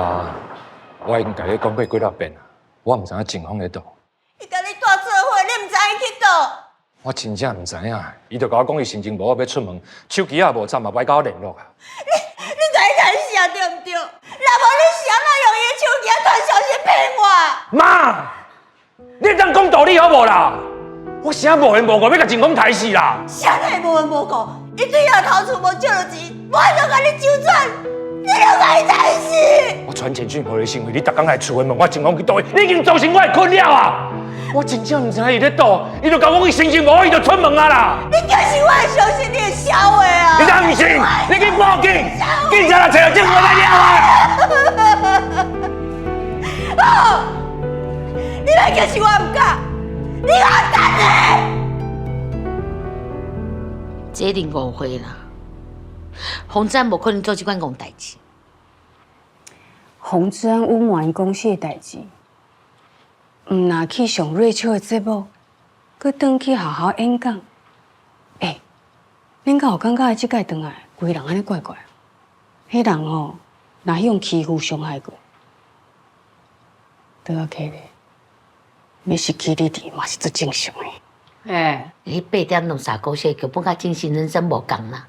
媽，我已經共你講過幾若遍啊，我毋知影靜芳佇佗。伊共你蹛做伙，你毋知伊去佗？我真正毋知影，伊就共我講伊神情無好欲出門，手機也無插，嘛袂共我聯絡啊。你共伊殺死啊，對毋對？若無你是按怎用伊的手機傳消息騙我？媽，你會當講道理好無啦？我啥無緣無故欲共靜芳刣死啦？啥會無緣無故？伊對遐頭厝無借著錢，無法度共你周轉，你就共伊刣死？我傳簡訊予你，是因為你逐工來厝內問我靜芳去佗位，你已經造成我的困擾啊！我真正毋知影伊咧佗，伊就共我講伊神情無好，伊就出門啊啦！你就是我會相信你的痟話啊！你敢毋信？你去報警，警察若揣著證據來掠啊！好，你來就是我毋敢，你予我等咧！這一定誤會啦。洪志安無可能做這款戇代誌。洪志安隱瞞公司的代誌，毋若去上瑞秋的節目，閣轉去學校演講。欸，恁敢有感覺伊這擺轉來，規人按呢怪怪？彼人吼，若予人欺負傷害過，倒仔起咧，欲失去理智嘛是足正常的。欸，你8點鐘三故事劇本佮真實人生無仝啦。